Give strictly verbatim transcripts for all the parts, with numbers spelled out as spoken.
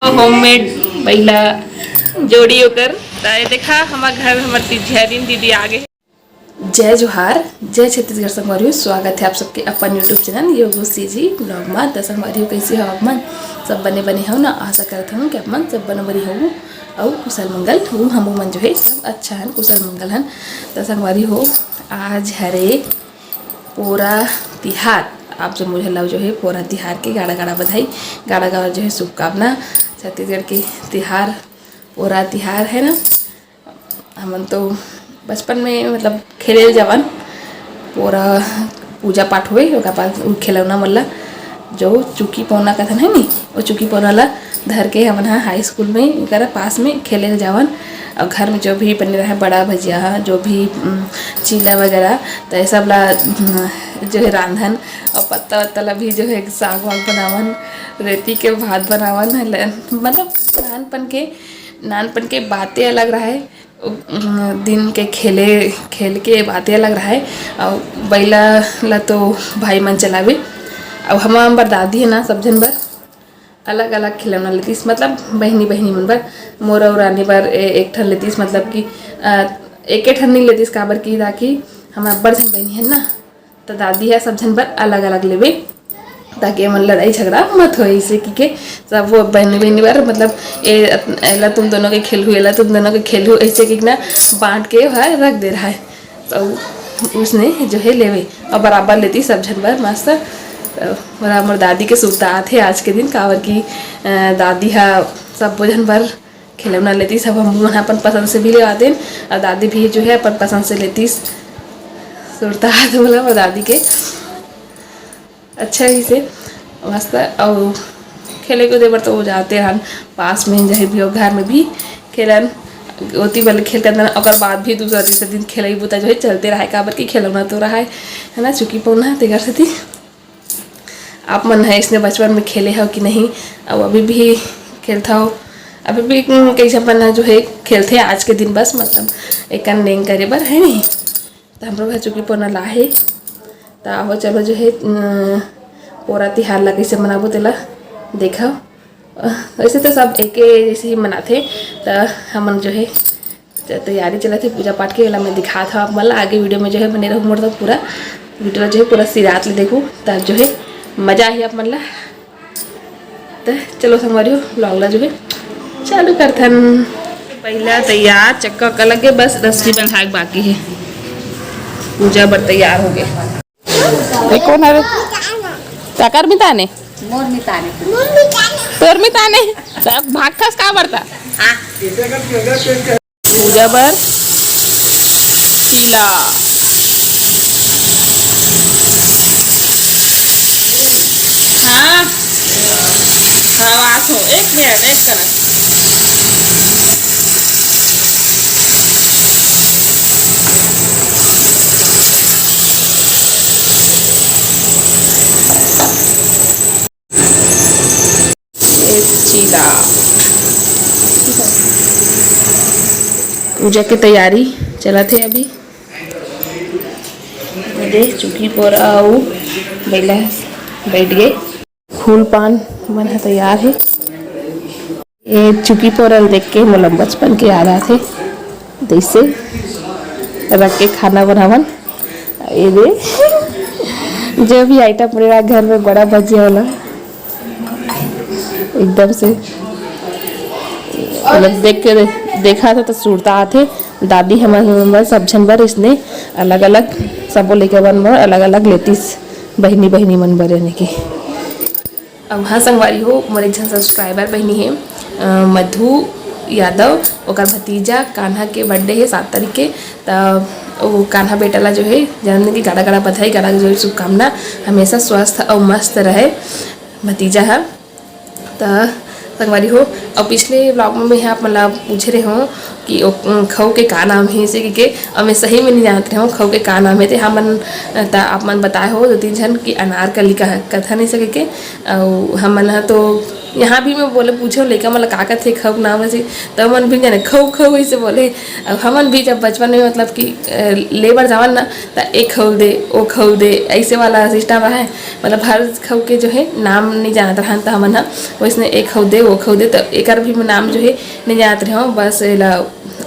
Homemade बैला जोड़ी ओकर। त ये देखा, हमर घर में हमर तिजहरिन दीदी आ गे। जय जोहार, जय छत्तीसगढ़ संगवारी हो। स्वागत है आप सबके अपन YouTube चैनल योगो सीजी ब्लॉग मा। त संगवारी हो, कैसे हो आप मन? सब बने बने हो ना? आशा करत हूँ कि आप मन सब बने बने हो अउ कुशल मंगल हो। हमू मन जो है सब अच्छा हन, कुशल मंगल हन। त संगवारी हो, आज हरे पोरा तिहार। आप जम्मो झन ला जो है पोरा तिहार के गाड़ा गाड़ा बधाई, गाड़ा गाड़ा जो है शुभकामना। छत्तीसगढ़ के तिहार पोरा तिहार है ना, हमन तो बचपन में मतलब खेले जावन, पोरा पूजा पाठ होए, ओकर बाद उ खिलौना मन ला, जो चुकी पौना कथन है नी, वो चुकी पौना ला धर के हमन ह हाई स्कूल में ओकर पास में खेले जावन। और घर में जो भी बने रहे, बड़ा भजिया, जो भी उम, चीला वगैरह, तो ये सब ला उम, जो है रांधन, और पत्ता वत्ता ला भी जो है साग वाग बनावन, रेती के भात बनावन है ल-, मतलब नानपन के नानपन के बातें अलग रहे। उम, दिन के खेले खेल के बातें अलग रहे। और बैला ला तो भाई मन चलावे। अब हमर बर दादी है ना, सब झन बर अलग अलग खिलौना लेतिस, मतलब बहिनी बहिनी मन बर। मोर अउ रानी बर ए-, एक ठन लेतिस, मतलब कि अ, एक एक ठन नहीं लेतिस, काबर कि ताकि हमर बड़ झन बहिनी है ना, त दादी ह सब झन बर अलग अलग लेवे, ताकि एमन लड़ाई झगड़ा मत होए। इसे कि के सब वो बहनी बहनी बर, मतलब ए, एला तुम दोनों के खेलहू, एला तुम दोनों के खेलहू, ऐसे कि ना बांट के वह रख दे रहा है। तो उसने जो है लेवे और बराबर लेती सब झन बर मस्त। तो मोला मोर दादी के सुरता आथे आज के दिन, काबर कि अ, दादी ह सब झन बर खिलौना लेती, सब हम मन अपन पसंद से भी लेवा देन। और दादी भी जो है अपन पसंद से लेती, सुरता आथे मोला मोर दादी के। अच्छा ही से मस्त। और खेले कूदे बर तो वो जाते रहन, पास में जहीं भी हो, घर में भी खेलन, ओती वाले खेल करते रहन। ओकर बाद भी दूसरा तीसरा दिन खेलई बुता जो है चलते रहे, काबर कि खिलौना तो रहा है, है ना, चुकी पौना, तेकर सेती। आप मन ह इसने बचपन में खेले हो कि नहीं? अब अभी भी खेलता हो? अभी भी उम, कई झन मन ह जो है खेलथे आज के दिन बस, मतलब एक नेंग करे बर, है नहीं? त हमरो घर चुकी पौना ला हे। त आहो चलो जो है अ, पोरा तिहार ला कैसे मनाबो तेला देखो। अ, वैसे तो सब एके जैसे ही मनाथे, त हमन जो है च-, तैयारी चलत हे पूजा पाठ के, एला मैं दिखात हव आप मन ला। आगे वीडियो में जो है बने रहू मोर, तो पूरा वीडियो जो है पूरा सिरात ले देखू, तब जो है मजा आही आप मन ला। त चलो संगवारी हो, ब्लॉग ला जो है चालू करथन। पहला तैयार, चक्का उक्का लग गए, बस रस्सी बंधाए के बाकी है। पूजा बर तैयार हो गए। ये कौन है रे? काकर मिताने? मोर मिताने। तोर मिताने? त भागथस का बरता? हाँ। पूजा बर चीला। हाँ। हाँ, आस हो। एक मिनट, एक करा। ये चीला। पूजा के तैयारी चलत हे अभी। दे चुकी पोरा अउ बैला बैठ गए। फूल पान मन ह तैयार हे। ये चुकी पोरा ल देख के मोला बचपन के याद आथे, जैसे रख के खाना बनावन। ये दे जो भी आइटम बने रहा घर में, बड़ा भजिया वाला एकदम से, मतलब देख के दे-, देखा था तो सुरता आथे। दादी हमर, हमर सब झन बर इसने अलग अलग, सबो लइका मन बर अलग अलग लेतिस, बहिनी बहिनी मन बर यानी कि। अब हाँ संगवारी हो, मोर एक झन सब्सक्राइबर बहिनी हे, अ, मधु यादव, ओकर भतीजा कान्हा के बर्थडे हे सात तारीख के। त वो कान्हा बेटा ला जो है जन्मदिन की गाड़ा गाड़ा बधाई, गाड़ा जो है शुभकामना, हमेशा स्वस्थ और मस्त रहे भतीजा ह। त संगवारी हो, और पिछले ब्लॉग में मैं आप मन ला पूछे रहे हूँ कि ओ, खऊ के का नाम है, इसे के, और मैं सही में नहीं जानत रहे हूँ खऊ के का नाम है। ते हमन, त आप मन बताए हो दो तीन झन कि अनारकली का कथन इसे के, और हमन ह तो यहाँ भी मैं बोले, पूछे लइका मन ला का कथे खऊ के नाम ऐसे, त मन भी जाने खऊ खऊ ऐसे बोले। अब हमन भी जब बचपन में मतलब कि, अ, ले बर जावन ना, त ए खऊ दे, ओ खऊ दे, ऐसे वाला सिस्टम रहे। मतलब हर खऊ के जो है नाम नहीं जानत रहन, त हमन ह वैसने ए खऊ दे, ओ खऊ दे, त एकर भी नाम जो है नहीं जानत रहे। बस एला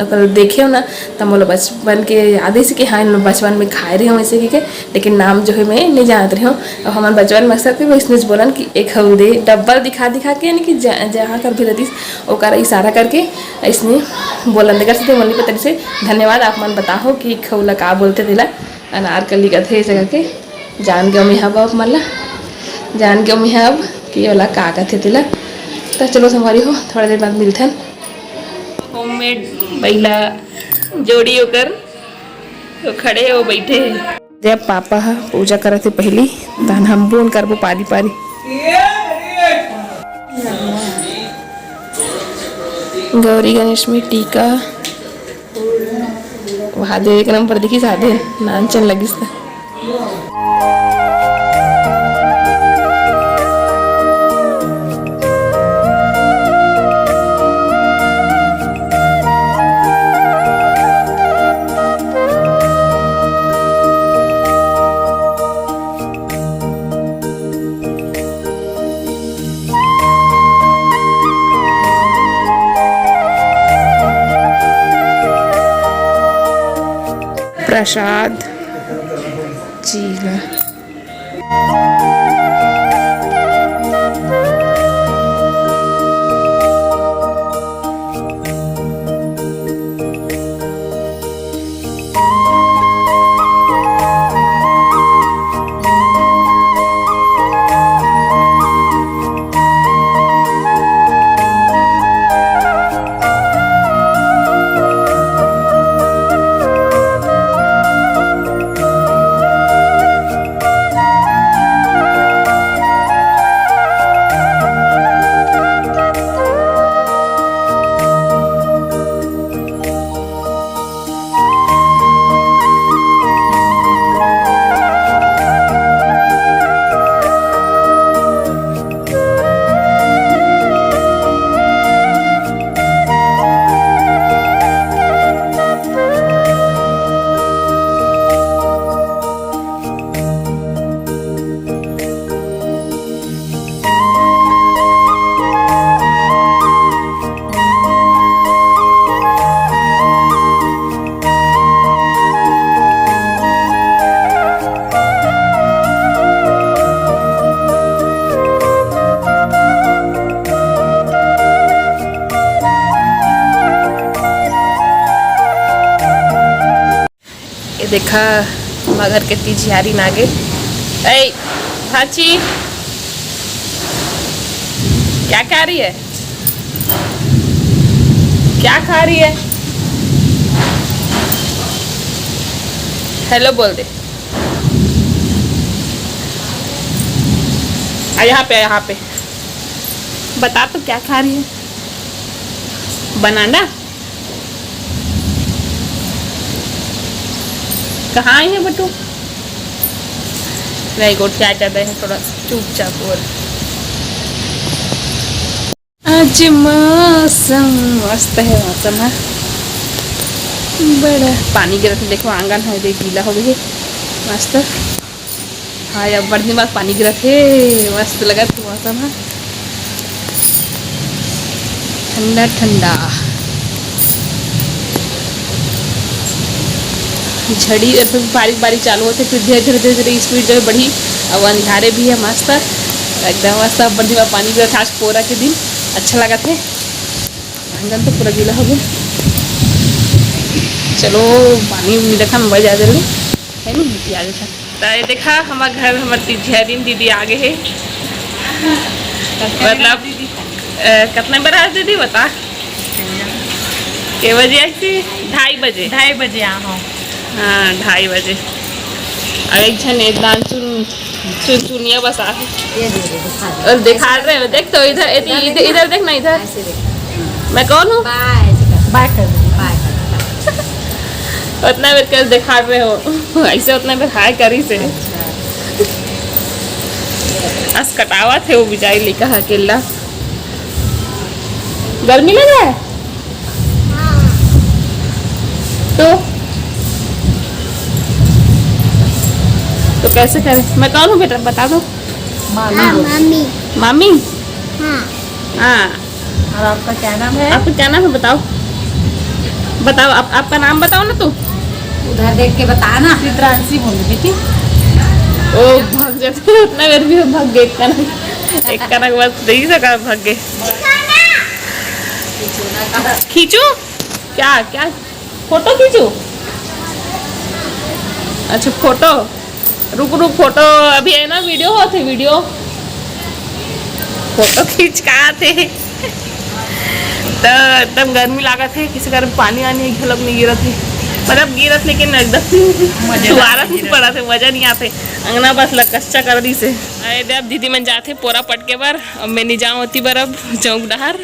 ओकर देखे हो ना, त मोला बचपन के याद है कि हाँ, बचपन में खाए रहे हो ऐसे कहिके, लेकिन नाम जो है मैं नहीं जानत रहे हो। अब हमन बचपन में अक्सर के वैसने बोलन कि ए खऊ दे, डब्बल दिखा दिखा के, यानी कि ज-, जहाँ कर भी रहतीस ओकर इशारा करके ऐसने बोलन। तेकर से मोला नहीं पता, से धन्यवाद। आप मन बताहो कि खऊ ला का बोलते तेला। अनारकली कथे ऐसे करके। जान के मैं हब आप मन ला, जान के मैं हब कि ओला का कथे तेला। त चलो संगवारी हो, थोड़ा देर बाद मिलथन। होममेड बैला जोड़ी ओकर, तो खड़े हो बैठे हे। जब पापा ह पूजा करत हे पहली, तहन हम बोन करबो पारी पारी। गौरी गणेश में टीका। वहाँ दे एक नंबर दिखी सादे, नान चन लगिस त। प्रसाद चीला। ये देखा, हमर घर के तिजियारी नागे। ए, भाची, क्या खा रही है? क्या खा रही है? हेलो बोल दे। आ, यहाँ पे, यहाँ पे। बता तो, क्या खा रही है? बनाना? कहाँ आई है बटू? नहीं, गोठिया जाता है थोड़ा चुपचाप। और आज मौसम मस्त है, मौसम है बड़ा पानी गिरत है। देखो, आंगन है, देख, गीला हो गई है मस्त। हाँ, अब बड़ दिन बाद पानी गिरत हे, मस्त लगत हे मौसम ह, ठंडा ठंडा। झड़ी, अब बारीक बारीक चालू होथे, फिर धीरे धीरे धीरे धीरे स्पीड जो है बढ़ी। अब अंधियारे भी है मस्त, एकदम मस्त। अब बड़ दिन बाद पानी गिरत हे, आज पोरा के दिन अच्छा लगत हे। आंगन तो पूरा गीला हो गया। चलो, पानी उनी देखा, मोबाइल ज्यादा ले है नहीं, आ देखा। त ये देखा, हमर घर, हमर तिजहरिन दीदी आ गए हे। मतलब, अ, कितना बजे आज दीदी, बता? के बजे आई थी? ढाई बजे। ढाई बजे आ, हाँ। हाँ, ढाई बजे। और एक जन एक दान चुन, चुनचुनिया बस आ। ये दे दे, दिखा दे। और दिखा रहे हो, देख तो इधर, इधर, इधर, इधर देख ना, इधर। ऐसे देख। मैं कौन हूँ? बाय, ऐसे कर। बाय कर दो। बाय कर दो। उतना बेर कर दिखा रहे हो, ऐसे उतना बेर हाय करी से। अच्छा। अस कटावत हे वो बिचारी लइका ह अकेला। गर्मी लग रहा है? तो तो कैसे करें? मैं कौन हूँ बेटा, बता दो। मामी हाँ, बोल। मामी। मामी। हाँ। हाँ। और आपका क्या नाम है? आपका क्या नाम है, बताओ। बताओ आप, आपका नाम बताओ ना तू। उधर देख के बताना। चित्रांशी बोल बेटी। ओ, भाग जाते हैं, उतना बेर भी भाग गए, एक कनक, एक कनक बस नहीं सका, भाग गए। खींचू? क्या, क्या? फोटो खींचू? अच्छा, फोटो। रुक, रुक, फोटो अभी है ना, वीडियो होत हे, वीडियो। फोटो खींच का आते। तो एकदम गर्मी लागत हे, किसी कारण पानी वानी घलोक नहीं गिरत हे, मतलब गिरत, लेकिन एकदम मजा छुआरत नहीं पड़त हे, मजा नहीं आते। अंगना बस लकच्चा कर दी से। अरे दे, अब दीदी मन जाथे पोरा पटके बर, अब मैं नहीं जाऊँ ओती बर, अब चौक डहर।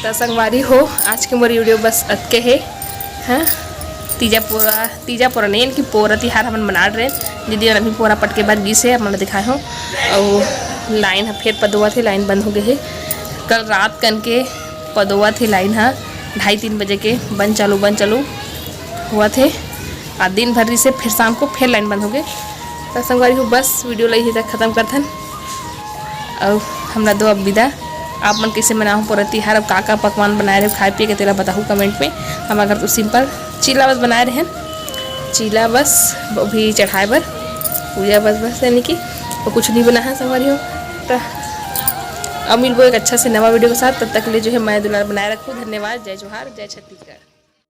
त संगवारी हो, आज के मोर वीडियो बस अतके हे। हाँ, तीजा पोरा, तीजा पोरा नहीं, इनकी पोरा तिहार हमन मना रहे। दीदी मन अभी पोरा पटके बर गिस हे, आप मन ल दिखाए हो। अउ लाइन ह फेर पदोवत हे, लाइन बंद हो गए हे। कल रात कन के पदोवत हे लाइन ह, ढाई तीन बजे के बंद चालू, बंद चालू होवत हे। आ दिन भर से फिर शाम को फिर लाइन बंद हो गए। त संगवारी हो, बस वीडियो ला इही तक खत्म करथन। अउ हमला दो अब विदा। आप मन कैसे मनाहू पोरा तिहार, अब का का पकवान बनाए रहे खाए पिए के, तेला बताहू कमेंट में। हम अगर तो सिंपल चीला बस बनाए रहे, चीला बस, अभी चढ़ाए बर पूजा बस, बस यानी कि तो कुछ नहीं बना है संगवारी हो। त अब मिलबो एक अच्छा से नवा वीडियो के साथ, तब तक के लिए जो है मया दुलार बनाए रखो। धन्यवाद, जय जोहार, जय छत्तीसगढ़।